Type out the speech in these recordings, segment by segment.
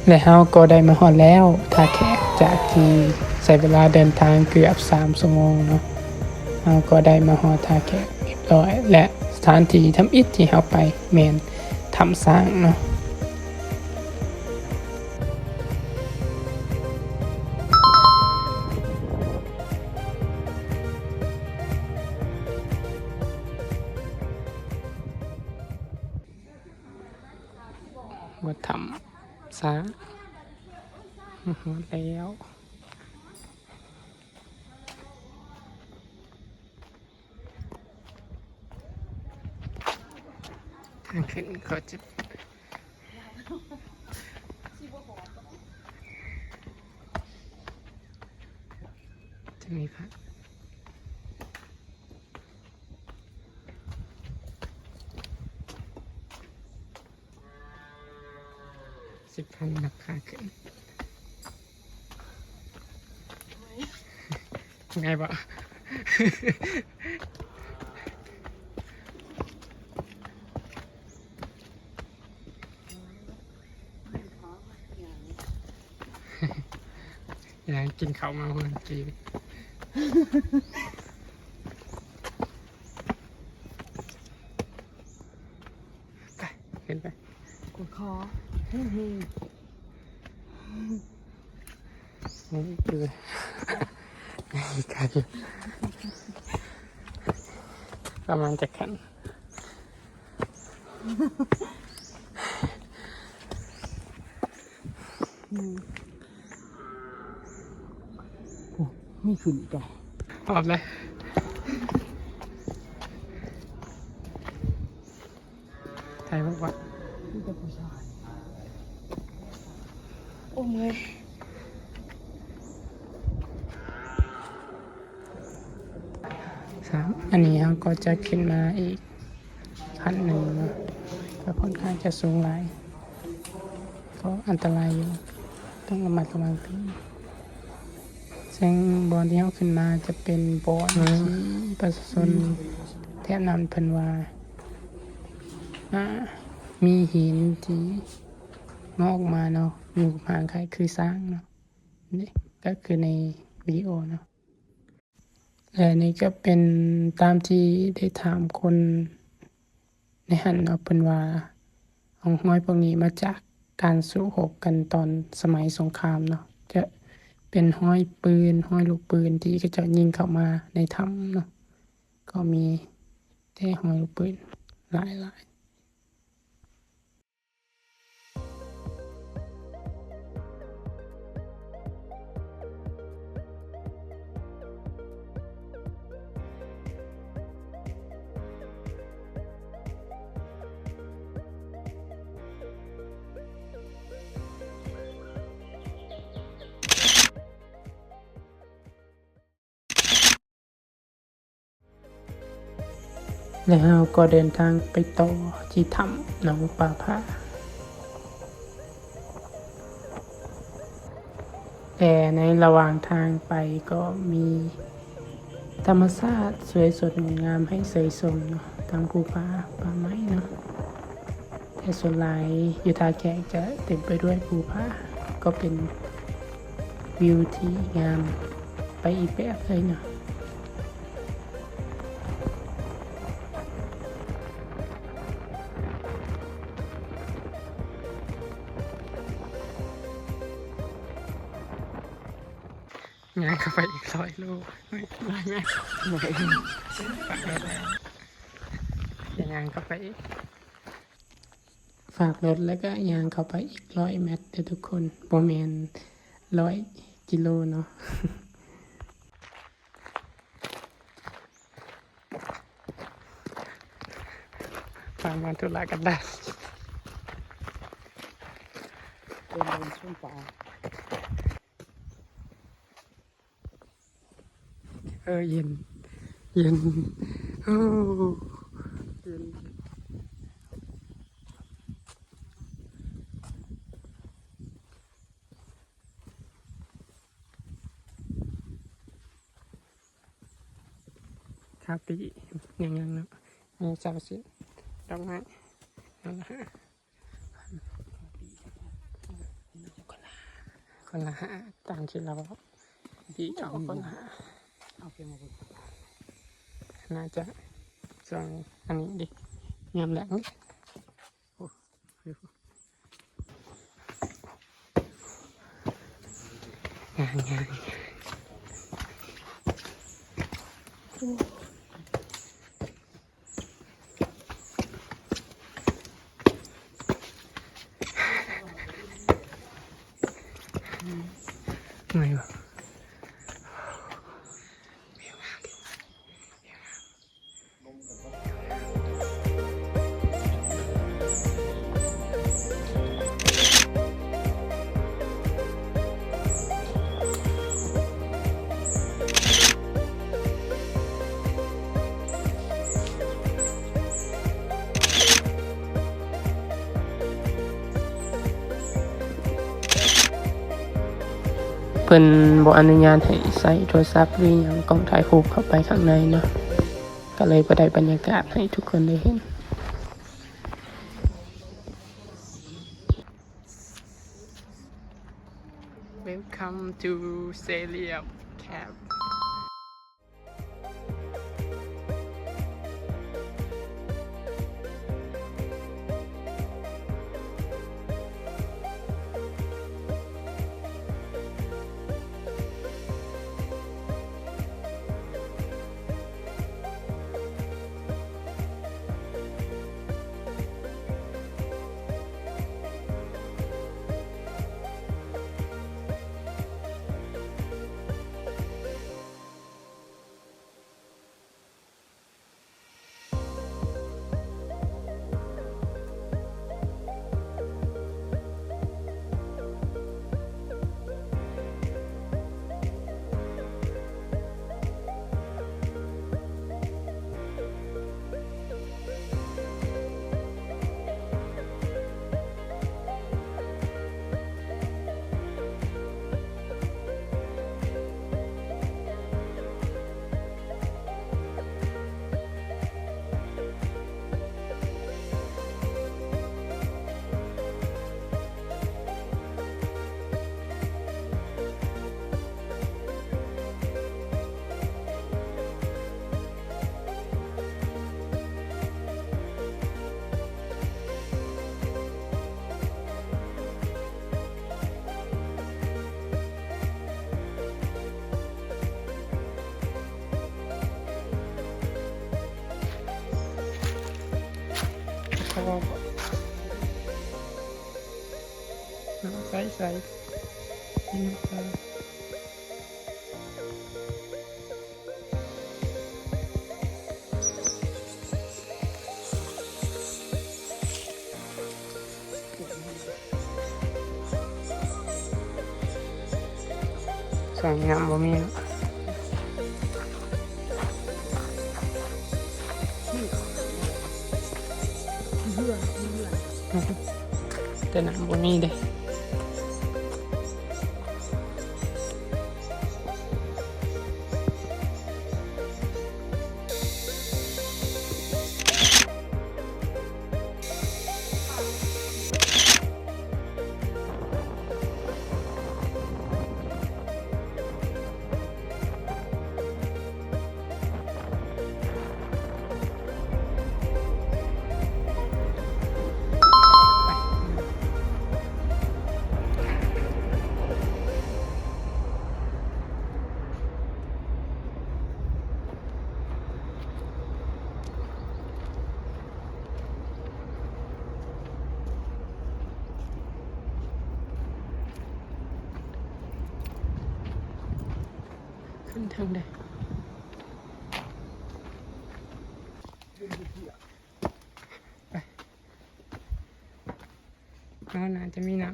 ແລະເຮົາກໍໄດ້ມາຮອດແລ້ວທ່າແຂກ, ຈາກທີ່ໃຊ້ເວລາເດີນທາງເກືອບສາມຊົ່ວໂມງເນາະ, ເຮົາກໍໄດ້ມາຮອດທ່າແຂກຮຽບຮ້ອຍ ແລະສະຖານທີ່ທຳອິດທີ່ເຮົາໄປແມ່ນຖ້ຳຊ້າງເນາະ. ວ່າຖ້ຳຊ້າງ ຮອດແລ້ວ. ທາງຂຶ້ນກໍຈະ ຈະມີພະ ສິບພັນ ນັບຂາຂຶ້ນ. ງ່າຍບໍ່? ຍັງກິນເຂົ້າມາເມື່ອກີ້. ໄປ ຂຶ້ນໄປ. ກວດຄໍ ເຮີ້ ນີ້ຄື ນີ້ຄື ປະມານຈັກຂັ້ນ? ໂອ້ ມີຂຶ້ນອີກແລ້ວ. ຮອດແລ້ວ. ຖ່າຍຮູບວະ ມີແຕ່ຜູ້ຊາຍ. ໂອ້ ເມື່ອຍ. ສາມ ອັນນີ້ເຮົາກໍຈະຂຶ້ນມາອີກຂັ້ນໜຶ່ງເນາະ, ກໍຄ່ອນຂ້າງຈະສູງຫຼາຍ ກໍອັນຕະລາຍຢູ່, ຕ້ອງລະມັດລະວັງຕື່ມ. ເຊິ່ງບ່ອນທີ່ເຮົາຂຶ້ນມາຈະເປັນບ່ອນ ອືມ ທີ່ປະຊາຊົນ ອືມ ແຖບນັ້ນເພິ່ນວ່າ ອ່າ ມີຫີນທີ່ງອກມາເນາະ, ມີຮູບຮ່າງຄ້າຍຄືຊ້າງເນາະ, ນີ້ກໍຄືໃນວິດີໂອເນາະ. ແລະນີ້ກໍເປັນຕາມທີ່ໄດ້ຖາມຄົນໃນຫັ້ນເນາະ, ເພິ່ນວ່າຮ່ອງຮອຍພວກນີ້ມາຈາກການສູ້ຮົບກັນຕອນສະໄໝສົງຄາມເນາະ, ຈະເປັນຮອຍປືນ, ຮອຍລູກປືນທີ່ເຂົາເຈົ້າຍິງເຂົ້າມາໃນຖ້ຳເນາະ, ກໍມີແຕ່ຮອຍລູກປືນຫຼາຍໆ. ແລະເຮົາກໍເດີນທາງໄປຕໍ່ທີ່ຖ້ຳໜອງປາຜາ, ແຕ່ໃນລະຫວ່າງທາງໄປກໍມີທຳມະຊາດສວຍສົດງົດງາມໃຫ້ເຊີຍຊົມເນາະ, ທັງພູຜາ ປ່າໄມ້ເນາະ. ແຕ່ສ່ວນຫຼາຍຢູ່ທ່າແຂກຈະເຕັມໄປດ້ວຍພູຜາ, ກໍເປັນວິວທີ່ງາມໄປອີກແບບເລີຍເນາະ. ຍ່າງເຂົ້າໄປອີກຮ້ອຍໂລ, ຮ້ອຍແມັດ, ຍ່າງເຂົ້າໄປອີກ. ຝາກລົດແລ້ວກໍຍ່າງເຂົ້າໄປອີກຮ້ອຍແມັດເດີ້ທຸກຄົນ, ບໍ່ແມ່ນຮ້ອຍກິໂລເນາະ. ຜ່ານມາທຸລະກັນດານ ເດີນເດີນຊົມປ່າ. ເອີ ເຢັນ ເຢັນ ໂອ້ ເຢັນ. ຄາປີ ຍັງໆ ເນາະ ມີສາມສິບ ດອກໄມ້ ນັ້ນລະ. ຄົນລະຫ້າ ຕາມທີ່ລາວບອກ ທີ່ເອົາຄົນລະຫ້າ ເອົາເກັບມາເບິ່ງ ໜ້າຈະຊ່ວງອັນນີ້ເດ້ ຍາມແລງເດ້ ໂອ້ ຍ່າງໆ ເມື່ອຍບໍ່? ເພິ່ນບໍ່ອະນຸຍາດໃຫ້ໃຊ້ໂທລະສັບ ຫຼື ຫຍັງ ກ້ອງຖ່າຍຮູບເຂົ້າໄປຂ້າງໃນເນາະ ກໍເລີຍບໍ່ໄດ້ບັນຍາກາດໃຫ້ທຸກຄົນໄດ້ເຫັນ. Welcome to Selia Camp. ໃສ່ ໃສ່ ຊ່ວງນີ້ນ້ຳບໍ່ມີເນາະ ແຕ່ນ້ຳບໍ່ມີເດ້. ຂຶ້ນເທິງເດ້. ໄປ ເຮົາໜ້າຈະມີນ້ຳ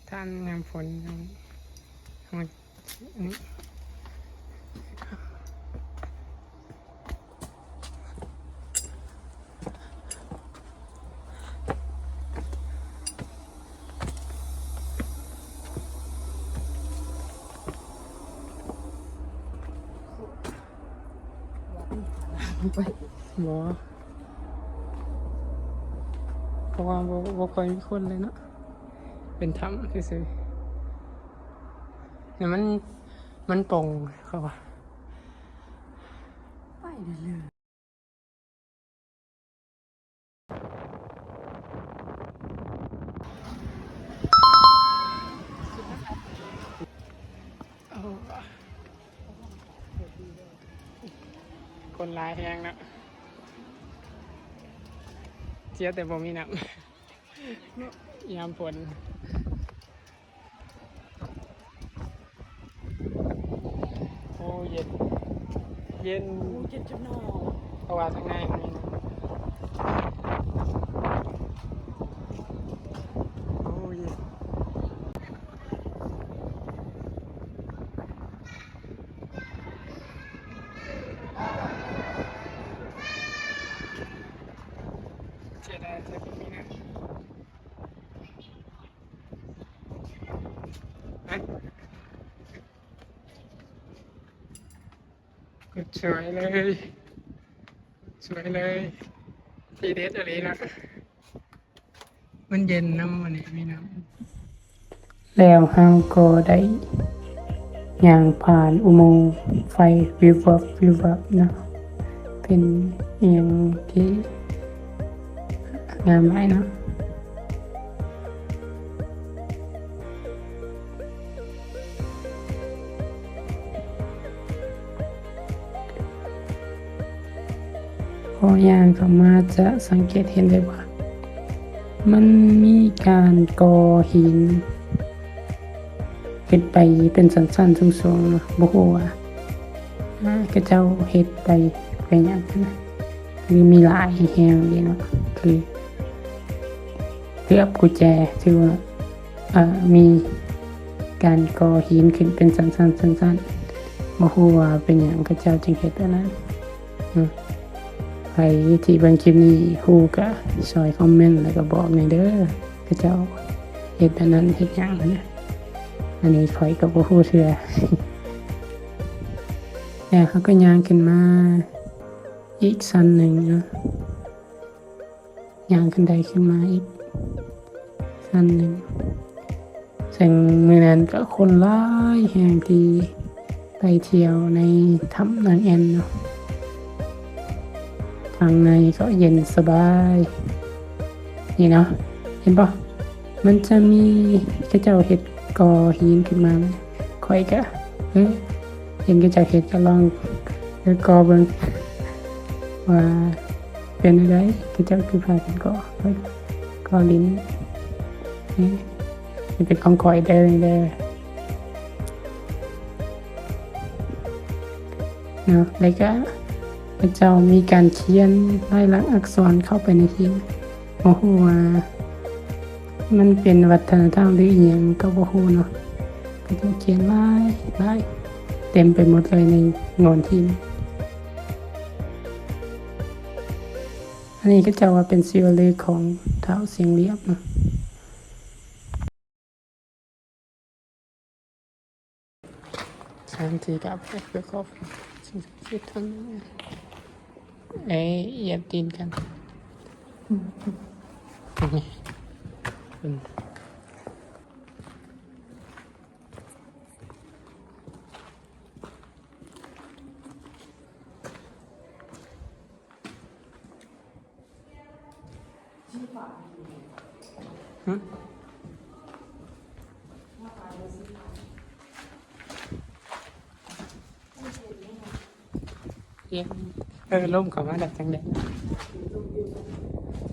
ທ່ານຍາມຝົນ ເຮົາ ເຮົາ ອັນນີ້ ບໍ່ ເພາະວ່າບໍ່ ບໍ່ຄ່ອຍມີຄົນເລີຍເນາະ ເປັນຖ້ຳຊື່ໆ. ແລ້ວມັນ ມັນປ່ອງ ເຂົາວ່າ ໄປໄດ້ເລີຍ. ຄົນຫຼາຍແຮງເນາະ ເສຍແຕ່ບໍ່ມີນ້ຳ ຍາມຝົນ. ໂອ້ ເຢັນ ເຢັນ ໂອ້ ເຢັນຈັງເນາະ ເພາະວ່າທາງໃນມັນມີ ໂອ້ ເຢັນ. ເສຍດາຍແຕ່ບໍ່ມີນ້ຳ. ສວຍເລີຍ ສວຍເລີຍ ທີເດັດອີ່ຫຼີນະ ມັນເຢັນນຳ ອັນນີ້ມີນ້ຳ. ແລ້ວເຮົາກໍໄດ້ຍ່າງຜ່ານອຸໂມງໄຟວິບວັບວິບວັບເນາະ ເປັນອີ່ຫຍັງທີ່ງາມຫຼາຍເນາະ. ພໍຍ່າງເຂົ້າມາຈະສັງເກດເຫັນໄດ້ວ່າ ມັນມີການກໍ່ຫີນຂຶ້ນໄປເປັນຊັ້ນໆ ສູງໆ ເນາະ ບໍ່ຮູ້ວ່າ ເຂົາເຈົ້າເຮັດໄປເປັນຫຍັງນະ ຄືມີຫຼາຍແຮງເດເນາະ ຄືເກືອບກຸແຈ ຖືວ່າ ເອີ ມີການກໍ່ຫີນຂຶ້ນເປັນຊັ້ນໆ ຊັ້ນໆ ບໍ່ຮູ້ວ່າເປັນຫຍັງເຂົາເຈົ້າຈຶ່ງເຮັດແບບນັ້ນ. ໃຜທີ່ເບິ່ງຄລິບນີ້ຮູ້ກະຊ່ອຍຄອມເມັນ ແລ້ວກະບອກແດ່ເດີ ເຂົາເຈົ້າເຮັດແບບນັ້ນເຮັດຫຍັງນະ ອັນນີ້ຂ້ອຍກະບໍ່ຮູ້ເທື່ອ. ແລ້ວເຮົາກະຍ່າງຂຶ້ນມາອີກຊັ້ນໜຶ່ງເນາະ. ຍ່າງຂຶ້ນໄດຂຶ້ນມາອີກຊັ້ນໜຶ່ງ ເຊິ່ງມື້ນັ້ນກໍຄົນຫຼາຍແຮງທີ່ໄປທ່ຽວໃນຖ້ຳນາງແອ່ນເນາະ. ທາງໃນກໍເຢັນສະບາຍ ນີ້ເນາະ ເຫັນບໍ່? ມັນຈະມີ ເຂົາເຈົ້າເຮັດ ກໍ່ຫີນຂຶ້ນມາ ຂ້ອຍກະ ເອີ ເຫັນເຂົາເຈົ້າເຮັດ ກະລອງ ເອີ ກໍ່ເບິ່ງວ່າເປັນແນວໃດ ເຂົາເຈົ້າຄືພາກັນກໍ່ ເອີ ກໍ່ດິນ ນີ້ເປັນຂອງຂ້ອຍເດີ ນີ້ເດີເນາະ. ແລ້ວກະເຂົາເຈົ້າມີການຂຽນລາຍລັກອັກສອນເຂົ້າໄປໃນຫີນ ບໍ່ຮູ້ວ່າມັນເປັນວັດທະນະທຳ ຫຼື ອີ່ຫຍັງກໍບໍ່ຮູ້ເນາະ. ເຂົາເຈົ້າຂຽນຫຼາຍ ຫຼາຍ ເຕັມໄປໝົດເລີຍໃນໂງ່ນຫີນ. ອັນນີ້ເຂົາເຈົ້າວ່າເປັນຊີວະລຶກຂອງທ້າວຊຽງລຽບເນາະ. ສາມ ສີ່ ເກົ້າ ແປດ ເກົ້າ ເກົ້າ ສິບ ສິບ ເອັດ ເອີ ຢຽບຕີນກັນ. ຫຶ? ເຢັນ ເອີ ລົມເຂົ້າມາໄດ້ຈັ່ງໃດ?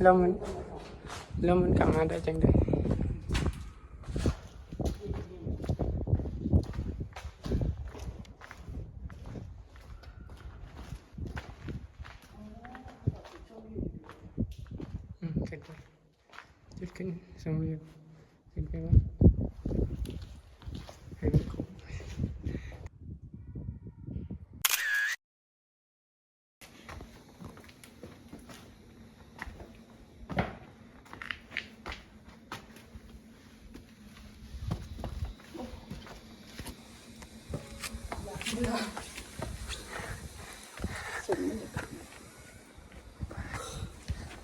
ລົມມັນ ລົມມັນເຂົ້າມາໄດ້ຈັ່ງໃດ? ອືມ ຂຶ້ນໄປ ຈຸດຂຶ້ນຊົມວິວ ຂຶ້ນໄປວ່າ ໃຫ້ມັນຄົບ.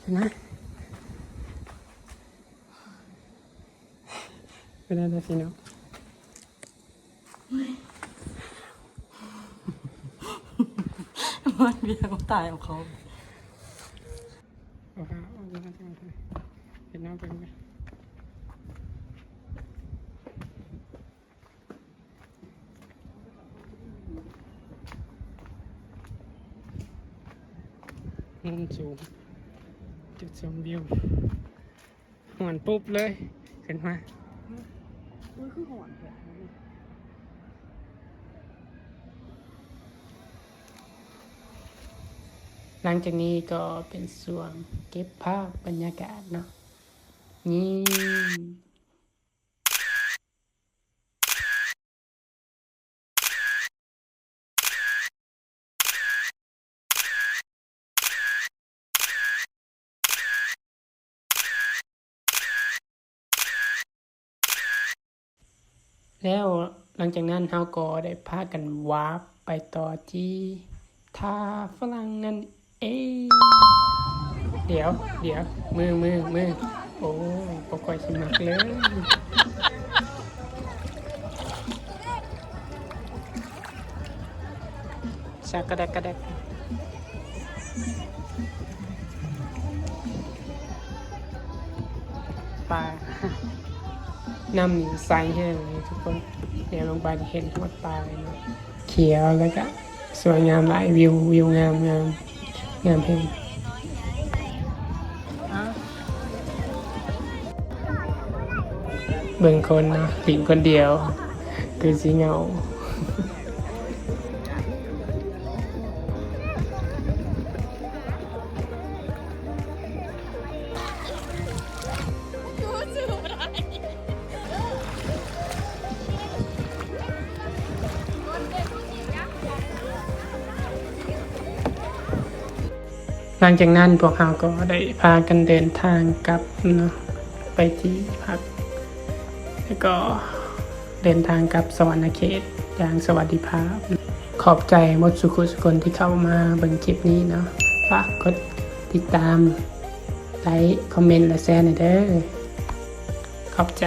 ເປັນໄງ? ເປັນແນວໃດພີ່ນ້ອງ? ມັນວຽງຕາຍຂອງເຂົາ. ເອົາຜ້າອອກມາຈັງ ເຫັນນ້ຳເປັນ ມຸມສູງ ຈຸດຊົມວິວ ຮ້ອນປຸບເລີຍ ຂຶ້ນມາ. ອຸ້ຍ ຄືຮ້ອນແທ້. ຫຼັງຈາກນີ້ກໍເປັນຊ່ວງເກັບພາບບັນຍາກາດເນາະ ນີ້. ແລ້ວຫຼັງຈາກນັ້ນເຮົາກໍໄດ້ພາກັນວາບໄປຕໍ່ທີ່ທ່າຝຣັ່ງນັ້ນເອງ. ດຽວ ດຽວ ມື ມື ມື ໂອ້ ບໍ່ຄ່ອຍຊິມັກເລີຍ. ຊັກກະແດັກກະແດັກ ປາ ນ້ຳນີ້ໃສແຮງເລີຍທຸກຄົນ ແນມລົງໄປເຫັນຮອດປາເລີຍເນາະ ຂຽວ ແລ້ວກະ ສວຍງາມຫຼາຍ ວິວ ວິວງາມ ງາມ ງາມແຮງ. ເບິ່ງຄົນເນາະ ຫຼິ້ນຄົນດຽວ ຄືຊິເຫງົາ. ຫຼັງຈາກນັ້ນພວກເຮົາກໍໄດ້ພາກັນເດີນທາງກັບເນາະ ໄປທີ່ພັກ ແລ້ວກໍເດີນທາງກັບສະຫວັນນະເຂດຢ່າງສະຫວັດດີພາບ. ຂອບໃຈໝົດສູ່ຄົນທີ່ເຂົ້າມາເບິ່ງຄລິບນີ້ເນາະ ຝາກກົດຕິດຕາມ ໄລຄ໌ ຄອມເມັນ ແລະ ແຊແດ່ເດີ. ຂອບໃຈ.